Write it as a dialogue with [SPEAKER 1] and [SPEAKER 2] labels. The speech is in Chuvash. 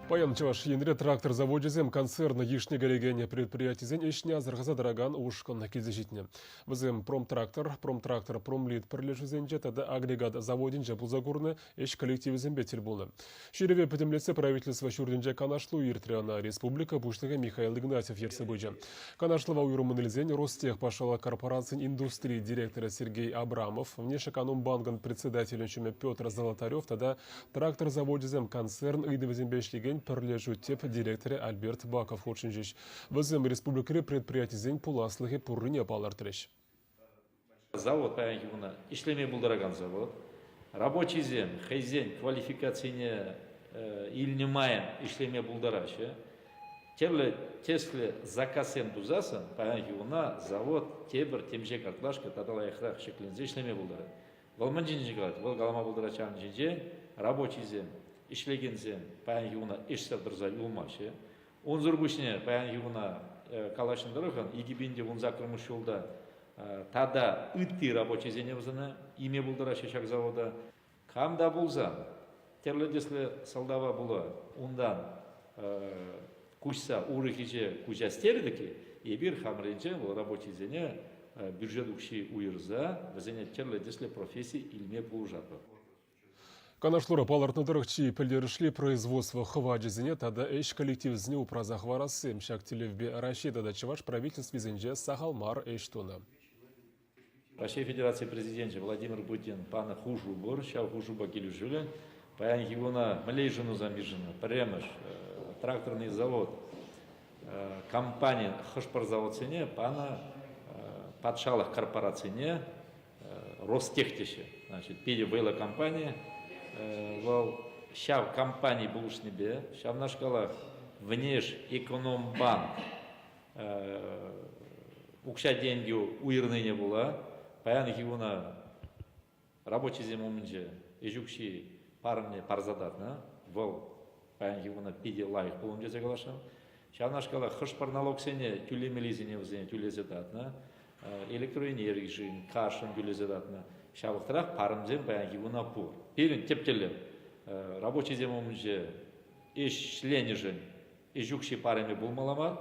[SPEAKER 1] Паян Чӑваш Енре трактор завочӗсем концерн йышне кӗрекен предприятисен ӗҫне асӑрхаса тӑракан ушкӑн килсе ҫитнӗ. Вӗсем Промтрактор, Промтрактор Промлит пӗрлешӳсенче тата агрегат заводӗнче пулса курнӑ ӗҫ коллективӗсемпе тӗл пулнӑ. Ҫырӑве пӗтӗмлетсе правительство ҫуртӗнче канашлу иртрӗ. Ӑна республика Пуҫлӑхӗ Михаил Игнатьев ертсе пычӗ. Канашлӑва уйрӑммӑн илсен Ростех патшалӑх корпорацин индустри директорӗ Сергей Абрамов, Внешэкономбанкӑн председателӗн ҫумӗ Петр Золотарев тата Трактор завочӗсем концерн ыйтӑвӗсемпе ӗҫлекен пӗрлешӳ тӗп директорӗ Альберт Баков хутшӑнчӗҫ. Вӗсем республикӑри предприятисен пуласлӑхӗ пуррине палӑртрӗҫ.
[SPEAKER 2] Завод паянхи куна ӗҫлеме пултаракан завод. Рабочисем хӑйсен квалификацине илнӗ майӑн ӗҫлеме пултараҫҫӗ. Тӗрлӗ тӗслӗ заказсем тусассӑн паянхи куна завод тепӗр темиҫе картлашка тата лайӑхрах ҫӗкленсе ӗҫлеме пултарать. Вӑл мӗн ҫинчен калать? Вӑл калама пултарать ҫавӑн ҫинчен рабочисем, ӗҫлекенсем паянхи куна ӗҫсӗр тӑрса юлмаҫҫӗ. Унсӑр пуҫне паянхи куна калаҫнӑ тӑрӑхӑн 2018 ҫулта тата ытти рабочисене вӗсене име пултараҫҫӗ ҫак завода. Кам та пулсан тӗрлӗ тӗслӗ сӑлтава пула унтан куҫса урӑх ӗҫе куҫас терӗ-тӗк эпир хамӑр енчен вӑл рабочисене бюджет укҫи уйӑрса вӗсене тӗрлӗ тӗслӗ професси илме пулӑшатпӑр.
[SPEAKER 1] Канашлура палӑртнӑ тӑрӑх, чи пӗлтерӗшли производство хӑвачӗсене тата ӗҫ коллективӗсене упраса хӑварасси. Ҫак тӗллевпе Раҫҫей тата Чӑваш правительствисенче сахал мар ӗҫ тунӑ.
[SPEAKER 2] Раҫҫей Федераци Президенчӗ Владимир Путин панӑ хушу пур. Ҫав хушупа килӗшӳллӗн паянхи куна мӗнле йышӑнусем йышӑннӑ? Пӗрремӗш, тракторный завод компанин хӑш-пӗр заводсене панӑ патшалӑх корпорацине Ростех теҫҫӗ. Значит, питӗ вӑйлӑ компани. Вӑл ҫав компани пулӑшнипе ҫавнашкалах Внешэкономбанк укҫа-тенкӗ уйӑрнине пула паянхи куна рабочисем умӗнче ӗҫ укҫи парӑмне парса татнӑ. Вӑл паянхи куна питӗ лайӑх пулӑм тесе каласшӑн. Ҫавнашкалах хӑш-пӗр налогсене тӳлемеллисене вӗсене тӳлесе татнӑ. Электроэнергишӗн, кашӑн тӳлесе татнӑ. Ҫав вӑхӑтрах парӑмсем паянхи куна пур. Пирӗн тӗп тӗллев рабочисем умӗнче ӗҫленӗшӗн ӗҫ укҫи парӑмӗ пулмалла мар.